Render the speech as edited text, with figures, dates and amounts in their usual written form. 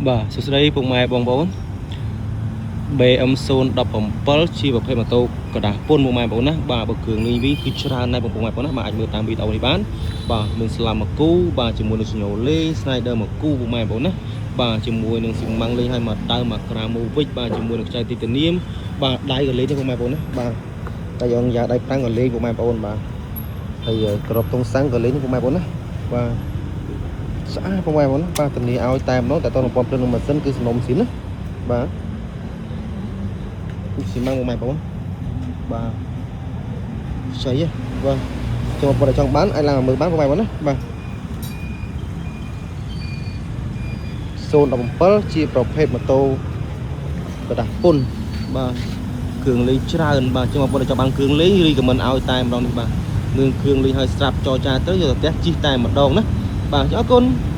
បាទសួស្តីពុកម៉ែបងប្អូន BM 017ជាប្រភេទម៉ូតូក្រដាសពុនពុកម៉ែបងប្អូនណាបាទបើគ្រឿងលេងវិញគឺច្រើនណាស់បងប្អូនណាបាទអាចមើលតាមវីដេអូនេះបានបាទមានស្លាមមកគូបាទជាមួយនឹងសញោលេង Snyder មកគូពុកម៉ែបងប្អូនណាបាទជាមួយនឹងស៊ីម៉ាំងលេងឲ្យមកដើមមកក្រាមូវិចបាទជាមួយនឹងខ្ចៅទីតានីមបាទដៃក៏លេងដែរពុកម៉ែបងប្អូនណាបាទតែយើងយ៉ាដៃប្រាំងក៏លេងពុកម៉ែបងប្អូនបាទហើយក្របតុងសាំងក៏លេងពុកម៉ែបងប្អូនណាបាទស្អាតពុកម៉ែបងប្អូនណាបាទធានាឲ្យតែម្ដងតែតនឹងពំភ្លើងនឹងម៉ាស៊ីនគឺសំណុំស៊ីនណាបាទស៊ីម៉ាំងពុកម៉ែបងប្អូនបាទខ្ចីហ៎បាទចូលបងប្អូនចង់បានអាចឡើងមកមើលបានពុកម៉ែបងប្អូនណាបាទ017ជាប្រភេទម៉ូតូក្រដាសពុនបាទគ្រឿងលេងច្រើនបាទចឹងបងប្អូនចង់បានគ្រឿងលេងរីកមិនឲ្យតែម្ដងនេះបាទងឿងគ្រឿងលេងឲ្យស្រាប់ចរចាទៅយកទៅផ្ទះជិះតែម្ដងណាបាទអរគុណ។